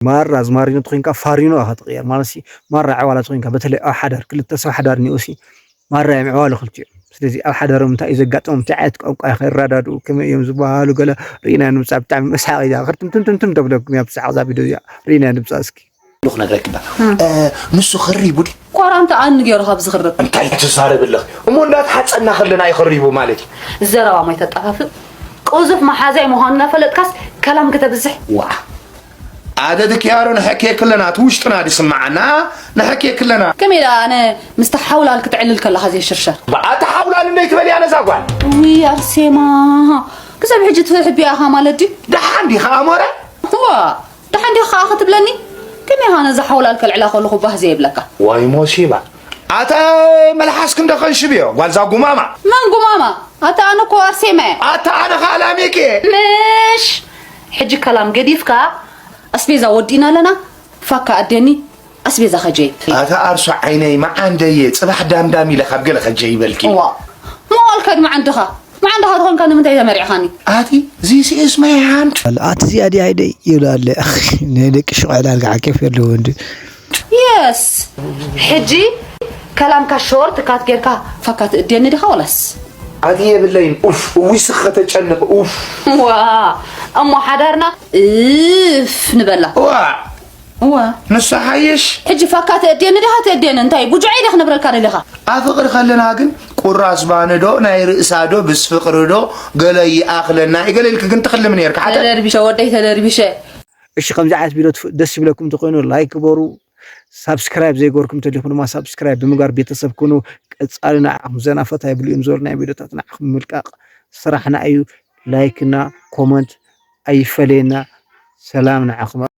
ማራ ዝማሪኖ ተኾይንካ ፋሪኖ ኢኻ ትቕየር። ማለት ሲ ማራ ዕዋላ ተኾይንካ፣ በተለይ ኣብ ሓዳር፣ ክልተ ሰብ ሓዳር እኒኦ ሲ ማራ እዮም ዕዋሉ ክልቲኦም። ስለዚ ኣብ ሓዳሮም እንታይ እዩ ዘጋጠሞም፣ እንታይ ዓይነት ቋንቋ ከይረዳድኡ፣ ከመይ እዮም ዝበሃሉ ገለ ርኢና ንምጻእ። ብጣዕሚ መስሓቕ እያ። ክርትምትምትምትም ተብለኩም እያ ብሰሓቕ እዛ ቪድዮ እዚኣ። ርኢና ንምጻእ እስኪ። ሉ ክነግረኪ እባ። እ፣ ንሱ ክሪቡ ድዩ? ኳራንታ ኣን ገይሩ ካብ ዝኽርብ። እንታይ ትዛረቢ ኣለኺ? እሞ እንዳተሓጸና ከለና እዩ ክሪቡ ማለት እዩ። ዘረባ ማይ ተጣፋፍእ። ቅዙፍ መሓዛይ ምዃኑ እናፈለጥካስ ከላም ከተብዝሕ። ዋ። ኣደ ድክያሮ ንሐኬ ክለና፣ እቲ ውሽጥና ድስማዓና፣ ንሐኬ ክለና። ከመይ ደኣ ኣነ ምስቲ ሓውላል ክትዕልል ከለኻ ዘይሽርሸር? ብኣታ ሓውላል እንደይ ትበልያ ነዛ ጓል? ዊ ኣርሴማ። ክሳብ ሕጂ ትሕብያ ኢኻ ማለት ድዩ? ደሓን ዲኻ ኣሞረ? ዋ፣ ደሓን ዲኻ ክትብለኒ? ከመይ ኢኻ ነዛ ሓውላል ከልዕላ ከለኹ ባህ ዘይብለካ? ዋይ ሞሲባ። ኣታ መልሓስኪ እንዶ ከንሽብዮ፣ ጓልዛ ጉማማ። መን ጉማማ? ኣታ ኣነ እኮ ኣርሴማ እየ። ኣታ ኣነ ኸኣ ላሜክ እየ። ምሽ! ሕጂ ከላም ገዲፍካ ኣስቤዛ ወዲእና ኣለና። ፋካ ኣደኒ ኣስቤዛ ከጀይብ። ኣታ ኣርሶ ዓይነይ መዓንደየ፣ ጽባሕ ዳምዳም ኢለ ካብ ገለ ከጀይበልኪ። እዋ። መዋልካ ድመዓንድኻ። መዓንድኻ ተኾንካ ንምንታይ ተመሪዕኻኒ? ኣቲ፣ this is my hand። ኣቲ እዚኣ ድያ ኣይደይ ይብላ ኣለ። ናይ ደቂ ሽቆ ዕላል ከዓ ኬፍ የለዎ እንዲ። የስ። ሕጂ ከላምካ ሾርት ካት ጌርካ ፋካ ትእድየኒ ዲኻ ወላስ? ኣቲ የብለይን። ኡፍ፣ እውይ ስኽ ከተጨንቕ፣ ኡፍ። ዋ፣ እሞ ሓዳርና እፍ ንበላ። ዋ። እዋ። ንሱ ሓይሽ። ሕጂ ፋካ ትእድየኒ ዲኻ ትእድየኒ? እንታይ ቡጁዐይ ዲኻ ክነብረልካ ደሊኻ? ኣብ ፍቕሪ ከለና ግን ቁራስ ባኒ ዶ ናይ ርእሳ ዶ ብስ ፍቕሪ ዶ ገለ ይኣኽለና እዩ ገለ ኢልኪ ግን ትኽልሚ ነርካ ሓተ? ተደርቢሸ ወደይ ተደርቢሸ። እሺ፣ ከምዚ ዓይነት ቪድዮ ትፍ-፣ ደስ ይብለኩም እንተኾይኑ ላይክ ግበሩ። ሳብስክራይብ ዘይገርኩም እንተሊኹም ድማ ሳብስክራይብ ብምግባር ቤተሰብ ኩኑ። ቀጻሊ ንዓኹም ዘና ፈታ ይብሉ እዮም ዘሎ ናይ ቪድዮታት ንዓኹም ምልቃቕ ስራሕና እዩ። ላይክ እና ኮመንት ኣይፈለየና። ሰላም ንዓኹም።